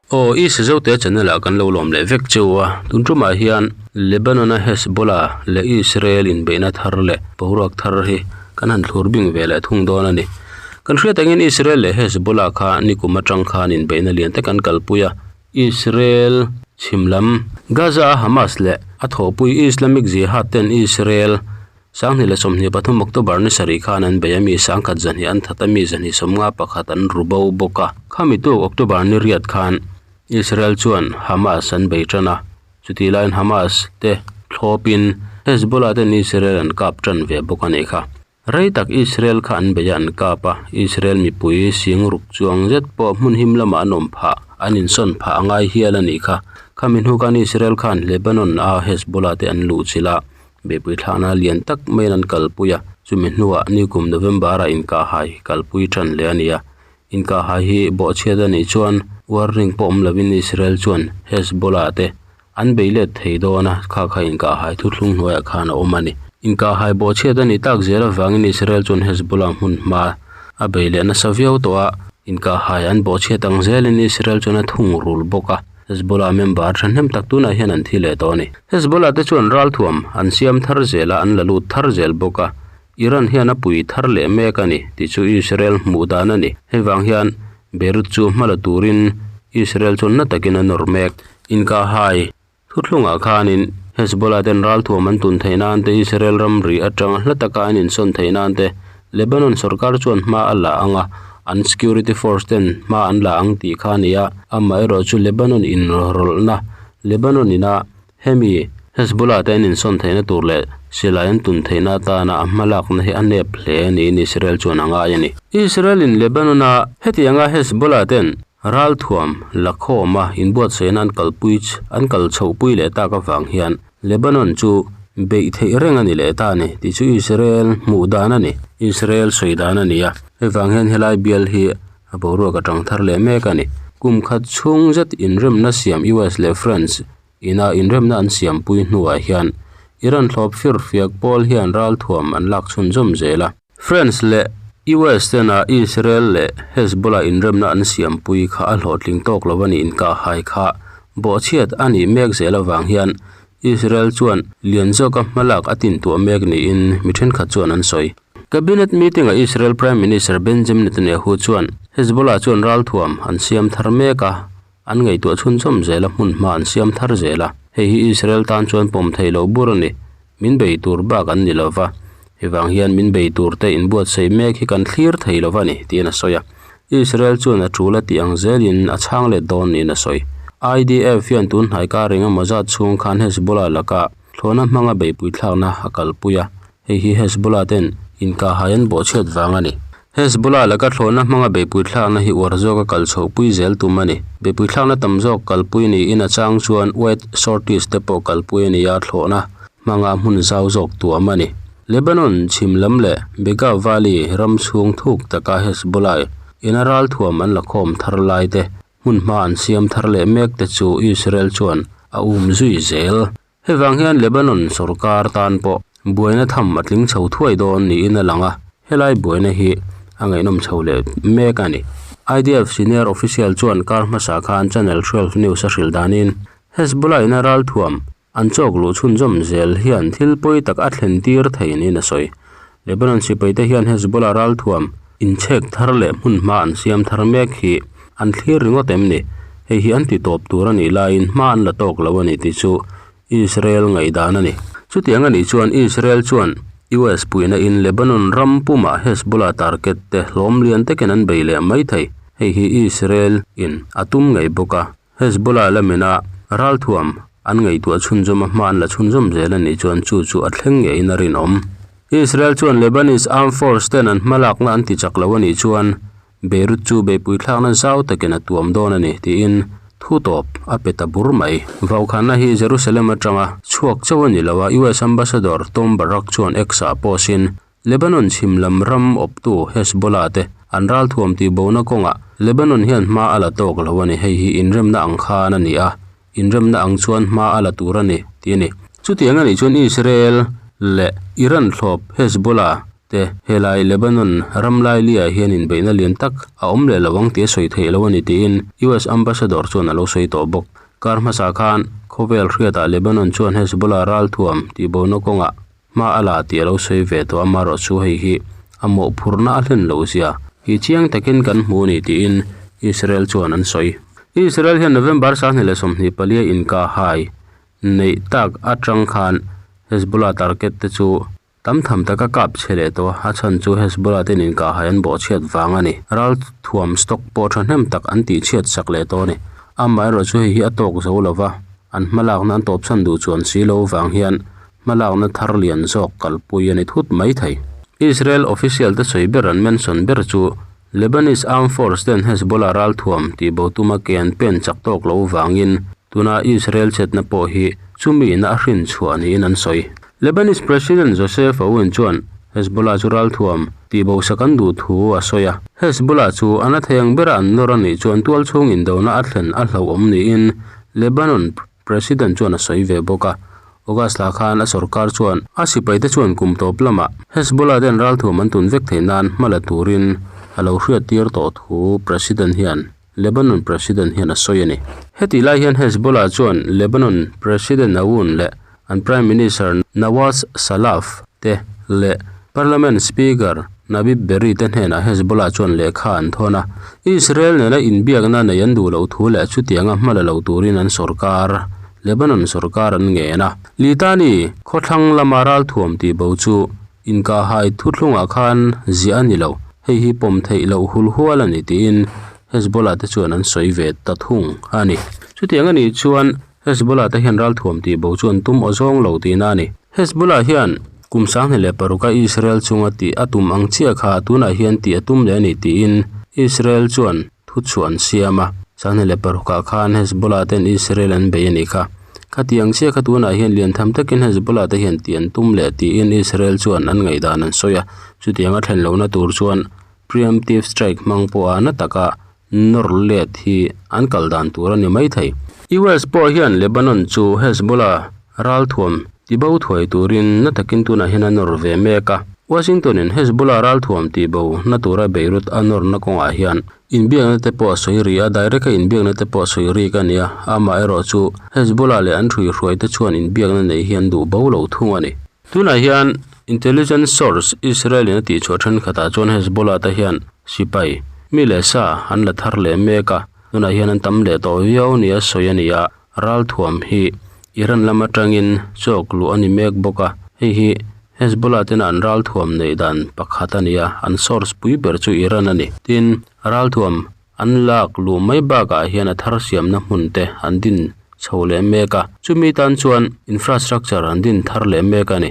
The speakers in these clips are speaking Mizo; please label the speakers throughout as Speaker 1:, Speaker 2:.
Speaker 1: Aw i Sizote channel ah kan lo lawm leh vek cheu a, tun tumah hian Lebanon a Hezbollah leh Israel inbeihna thar leh boruak thar hi kan han thlur bing ve leh thung dawn a ni. Kan hriat angin Israel leh Hezbollah kha nikum atang khan inbeihna lian tak an kalpui a, Israel chhim lam Gaza a Hamas leh a thawhpui Islamic Jihad ten Israel 2023 October ni sarih khan an bei a mi sangkhat zahnih an that a mi zahnih sawmnga pakhat an ru bo bawk a. Khami tuk October ni riat khan Israel chuan Hamas an bei tan a, chutih laiin Hamas te thlawpin Hezbollah ten Israel an kap tan ve bawk a nih kha. Rei tak Israel kha an bei a an kap a, Israel mipui sing ruk chuang zet pawh hmun him lamah an awm phah, an insawn phah a ngai hial a nih kha. Khami hnu khan Israel khan Lebanon a Hezbollah te an luhchilh a, Beihpui thlahna lian tak maiin an kalpui a, chumi hnuah nikum November-ah inkahhai kalpui tan leh a ni a. Inkahhai hi bawhchhiat a nih chuan warning pawh awm lovin Israel chuan Hezbollah te an bei let thei dawn a, kha kha inkahhai thuthlung hnuaiah khan a awm a ni. Inkahhai bawhchhiat a nih tak zel avangin Israel chuan Hezbollah hmun hma a bei leh nasa viau tawh a, inkahhai an bawhchhiat ang zelin Israel chuan a thung rul bawk a. Hezbollah member thahnem tak tunah hian an thi leh tawh a ni. Hezbollah te chuan ralthuam an siam thar zel a, an la lut thar zel bawk a. Iran hian a pui thar leh mek a ni tih chu Israel hmuh dan a ni. Hei vang hian Beirut chu hma la turin Israel chuan na takin a nawr mek. Inkahhai thuthlungah khanin Hezbollah ten ralthuam an tun theih nan te, Israel ramri atanga hla taka an insawn theih nan te, Lebanon sorkar chuan hma a la ang a, an security force ten hma an la ang tih kha a ni a, amaherawh chu Lebanon inrawlhna, Lebanon ina hemi Hezbollah te an insawn theihna tur leh silai an tun theihna atana a hmalakna hi a nep hle niin Israel chuan a ngai a ni. Israel in Lebanon a hetianga Hezbollah ten ralthuam la khawma inbuatsaihna an kalpui an kal chhohpui leh tak avang hian Lebanon chu beih theih reng a ni leh ta a ni tih chu Israel hmuh dan a ni. Israel sawi dan a ni a, hei vang hian helai bial hi a boruak a tang thar leh mek a ni. Kum khat chhung zet inremna siam US leh France ina inremna an siampui hnuah hian Iran thlawp firfiak pawl hian ralthuam an lak chhunzawm zel a. France leh US tena Israel leh Hezbollah inremna an siampui kha a hlawhtling tawk lo a nih inkahhai kha bawhchhiat a nih mek zel avang hian Israel chuan lian zawka hmalak a tintuah mek niin mi thenkhat chuan an sawi. Cabinet meeting-ah Israel Prime Minister Benjamin Netanyahu chuan Hezbollah chuan ralthuam an siam thar mek a, an ngaihtuah chhunchawm zel a hmunhma an siam thar zel a, hei hi Israel tan chuan pawm theih loh bur a ni. Min bei tur bak an ni lo va, hei vang hian min bei turte inbuatsaih mek hi kan thlir thei lo va ni, tiin a sawi a. Israel chuan a tul a tih ang zelin a chhang let dawn niin a sawi. IDF hian tun hnai kar engemaw zat chhung khan Hezbollah laka thlawhna hmanga beihpui thlakna a kalpui a, hei hi Hezbollah ten inkahhai an bawhchhiat vang a ni. Hezbollah laka thlawhna hmanga beihpui thlakna hi uar zawka kal chhohpui zel tum a ni. Beihpui thlakna tam zawk kalpui niin a chang chuan wet sorties te pawh kalpui a ni a, thlawhna hmanga hmun zau zawk tuam a ni. Lebanon chhim lam leh Bekaa Valley ram chhung thuk taka Hezbollah ina ralthuam an la khawm thar lai te, hmun hma an siam thar leh mek te chu Israel chuan a um zui zel. Hei vang hian Lebanon sorkar tan pawh buaina tham a tling chho thuai dawn niin a lang a, helai buaina hi a ngaihnawm chho leh mek a ni. IDF senior official chuan kar hmasa khan Channel 12 News a hrilh danin Hezbollah ina ralthuam an chawk luh chhunzawm zel hian thil pawi tak a thlen tir thei niin a sawi. Lebanon sipaite hian Hezbollah ralthuam inchhek thar leh hmunhma an siam thar mek hi an thlir ringawt em ni? Hei hi an ti tawp tur a nih laiin hma an la tawk lo a ni tih chu Israel ngaihdan a ni. Chutiang a nih chuan Israel chuan US puihna in Lebanon ram pumah Hezbollah target te hlawm lian takin an bei leh mai thei. Hei hi Israel in a tum ngei bawk a. Hezbollah lamina ralthuam an ngaihtuah chhunzawm a hma an la chhunzawm zel a nih chuan chu chu a thleng ngeiin a rinawm. Israel chuan Lebanese Armed Force ten an hmalakna an tichak lo a nih chuan Beirut chu beihpui thlakna zau takin a tuam dawn a ni tiin thu tawp a pe ta bur mai. Vaukhanna hi Jerusalem atanga chhuak chauh a ni lo a, US Ambassador Tom Barrack chuan X-ah post-in Lebanon chhim lam ram awptu Hezbollah te an ralthuam tih bona kawngah Lebanon hian hma a la tawk lo a ni, hei hi inremna ang khan a ni a, inremna ang chuan hma a la tur a ni, tih a ni. Chutiang a nih chuan Israel leh Iran thlawp Hezbollah. te helai Lebanon ram lailiah hian inbeihna lian tak a awm leh lo ang tih a sawi theih lo a ni tiin US ambassador chuan a lo sawi tawh bawk. Kar hmasa khan khawvel hriatah Lebanon chuan Hezbollah ralthuam tihbohna kawngah hma a la tih a lo sawi ve tawh a, amaherawh chu hei hi a mawhphurhna a hlen loh zia hi chiang takin kan hmu a ni tiin Israel chuan an sawi. Israel hian November 2024 inkahhai neih tak atang khan Hezbollah target te chu tam tham taka kap chhe leh tawh a, a chhan chu Hezbollah ten inkahhai an bawhchhiat vang a ni. Ralthuam stock pawh thahnem tak an tihchhiat sak leh tawh a ni. Amaherawh chu hei hi a tawk zo lo va, an hmalakna an tawpsan duh chuan si lo vang hian hmalakna thar lian zawk kalpui a ni thut mai thei. Israel official te sawi ber an mention ber chu Lebanese Armed Force ten Hezbollah ralthuam tihbo tuma ke an pen chak tawk loh vangin tuna Israel chetna pawh hi chumi ina a hrin chhuah niin an sawi. Lebanese President Joseph Aoun chuan Hezbollah chu ralthuam tihbo sak an duh thu a sawi a. Hezbollah chu a na thei ang bera an nawr a nih chuan tualchhung indona a thlen a hlauhawm niin Lebanon President chuan a sawi ve bawk a, August thla khan a sorkar chuan a sipaite chuan kum tawp lamah Hezbollah ten ralthuam an tun vek theih nan hma la turin a lo hriattir tawh thu President hian Lebanon President hian a sawi a ni. Hetih lai hian Hezbollah chuan Lebanon President Aoun leh an Prime Minister Nawaz Salaf te leh Parliament Speaker Nabib Berri te hnenah Hezbollah chuan lehkha an thawn a, Israel nena inbiakna nei an duh loh thu leh chutianga hma la lo turin an sorkar, Lebanon sorkar an ngen a. Litani khawthlang lama ralthuam tihbo chu inkahhai thuthlungah khan ziah a ni lo, hei hi pawm theih loh hulhual a ni tiin Hezbollah te chuan an sawi ve ta thung a ni. Chutiang a nih chuan Hezbollah te hian ralthuam tihbo chu an tum aw zawng lo tihna a ni. Hezbollah hian kum 2006 a Israel chunga tih a tum ang chiah kha tunah hian tih a tum leh a ni tiin Israel chuan thuchhuah an siam a. 2006 ah khan Hezbollah ten Israel an bei a nih kha. Khati ang chiah kha tunah hian lian tham takin Hezbollah te hian tih an tum leh tiin Israel chuan an ngaihdan an sawi a. Chutiang a thlen lohna tur chuan preemptive strike hmang pawha na taka nawr let hi an kal dan tur a ni mai thei. US pawh hian Lebanon chu Hezbollah ralthuam tibo thuai turin na takin tunah hian a nawr ve mek a. Washington-in Hezbollah ralthuam tibo na tura Beirut a nawrna kawngah hian inbiakna te pawh a sawi ri a, direct-a inbiakna te pawh a sawi rik a ni a, amaherawh chu Hezbollah leh an hruihruai te chuan inbiakna neih hi an duh bo lo thung a ni. Tunah hian intelligence source Israel-in a tihchhuah thenkhatah chuan Hezbollah te hian sipai mi leh sa an la thar leh mek a, tunah hian an tam leh tawh viau nia sawi a ni a, ralthuam hi Iran lam atangin chawk luh a ni mek bawk a, hei hi Hezbollah tena an ralthuam neih dan pakhat a ni a, an source pui ber chu Iran a ni. Tin, ralthuam An lak luh mai bakah hian a thar siamna hmun te an din chho leh mek a, chumi tan chuan infrastructure an din thar leh mek a ni.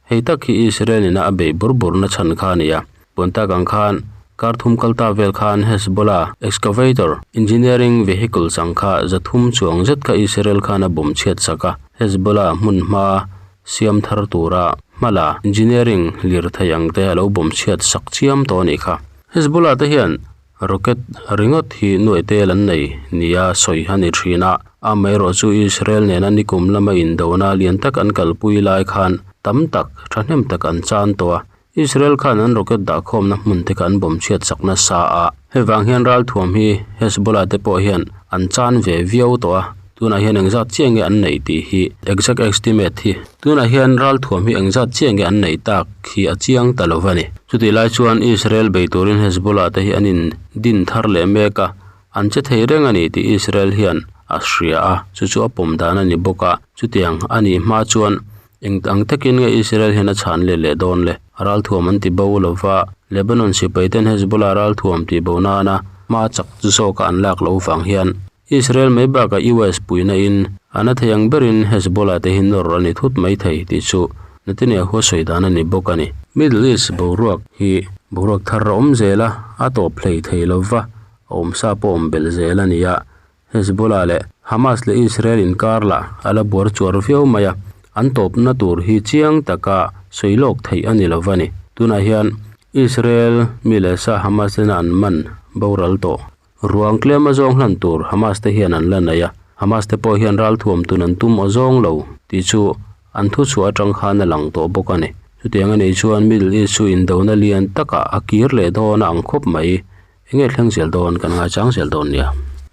Speaker 1: Hei tak hi Israel ina a beih bur burna chhan kha a ni a, puan tak ang khan kar thum kal ta vel khan Hezbollah excavator engineering vehicles ang kha 300 chuang zet kha Israel khan a bawm chhiat sak a, Hezbollah hmun hma siam thar tura hmala engineering lirthei ang te a lo bawm chhiat sak chiam tawh a nih kha. Hezbollah te hian Rocket ringawt hi nuaih tel an nei nia sawi a ni thin a, amaherawh chu Israel nena nikum lama indona lian tak an kalpui lai khan tam tak thahnem tak an chan tawh a, Israel khan an rocket dahkhawmna hmun te kha an bawm chhiat sak nasa a, hei vang hian ralthuam hi Hezbollah te pawh hian an chan ve viau tawh a. Tunah hian engzat chiah nge an neih tih hi exact estimate hi tunah hian ralthuam hi engzat chiah nge an neih tak hi a chiang ta lo va ni. Chutih lai chuan Israel bei turin Hezbollah te hi an in din thar leh mek a, an che thei reng a ni tih Israel hian a hria a, chu chu a pawm dan a ni bawk a, chutiang a nih hma chuan eng ang takin nge Israel hian a chhan leh leh dawn le? Ralthuam an ti bo lo va, Lebanon sipai ten Hezbollah ralthuam tih bo nana hma chak zawka an lak loh vang hian Israel mai bakah US puihna in a na thei ang berin Hezbollah te hi nawr a ni thut mai thei tih chu Netanyahu a sawi dan a ni bawk a ni. Middle East boruak hi boruak thar a awm zel a, a tawp hlei thei lova, a awm sa pawh awm belh zel a ni a. Hezbollah leh Hamas leh Israel inkar lah a la buar chuar viau mai a, an tawpna tur hi chiang taka sawi lawk theih a ni lova ni. Tunah hian Israel mi leh sa Hamas tena an man boral tawh. Ruang tlem a zawng hlan tur Hamas te hian an la nei a, Hamas te pawh hian ralthuam tun an tum aw zawng lo tih chu an thuchhuah atang khan a lang tawh bawk a ni. Chutiang a nih chuan Middle East chu indona lian takah a kir leh dawn a ang khawp mai. Enge thleng zel dawn kan ngaichang zel dawn nia.